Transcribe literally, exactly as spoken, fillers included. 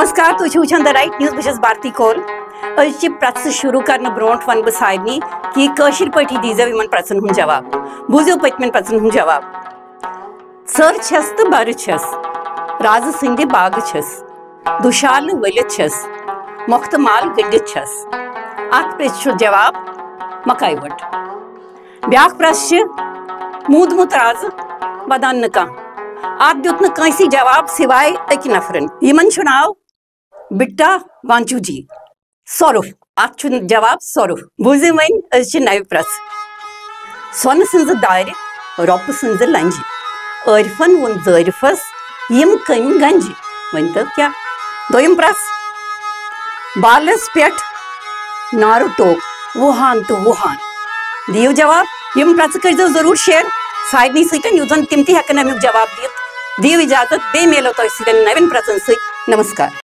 نمسکار، تُہۍ چھِو وٕچھان The Right News، بہٕ چھَس بھارتی کول۔ أزچہِ پرٛژھٕ شروٗع کرنہٕ برونٛٹھ وَنہٕ بہٕ سارنٕے کہِ کٲشِر پٲٹھی دیٖزیو یِمَن پرٛژھن ہُنٛد جواب۔ بوٗزِو پٔتمٮ۪ن پرٛژھن ہُنٛد جواب۔ ژٔر چھَس تہٕ بَرٕ چھَس، رازٕ سٕنٛدِ باغہٕ چھَس، دُشالہٕ ؤلِتھ چھَس، مۄختہٕ مال گٔنٛڈِتھ چھَس۔ اَتھ پرٛژھِ چھُ جواب مکاے وٹ۔ بیٛاکھ پرٛژھ چھِ، موٗدمُت رازٕ وَدان نہٕ کانٛہہ۔ اَتھ دیُت نہٕ کٲنٛسی جواب سوائے أکۍ نفرن۔ یِمن چھُ ناو بِٹا وانچو جی۔ سۄرُپھ، اَتھ چھُ جواب سۄرُپھ۔ بوٗزِو وۄنۍ أزچہِ نَوِ پرٛژھٕ۔ سۄنہٕ سٕنٛزٕ دارِ، رۄپہٕ سٕنٛزٕ لنجہِ۔ عٲرفن ووٚن زٲرِفس، یِم کٔمۍ گنجہِ؟ ؤنۍ تو کیٛاہ؟ دوٚیِم پرٛژھ۔ بالس پٮ۪ٹھ نارٕ ٹوک، وُہان تہٕ وُہان۔ دِیِو جواب۔ یِم پرٛژھٕ کٔرۍزیو ضروٗر share سارنٕے سۭتۍ، یُتھ زن تِم تہِ ہٮ۪کن امیُک جواب دِتھ۔ دِیِو اجازت، بیٚیہِ میلو تۄہہِ سۭتۍ نوٮ۪ن پرٛژھن سۭتۍ۔ نمسکار۔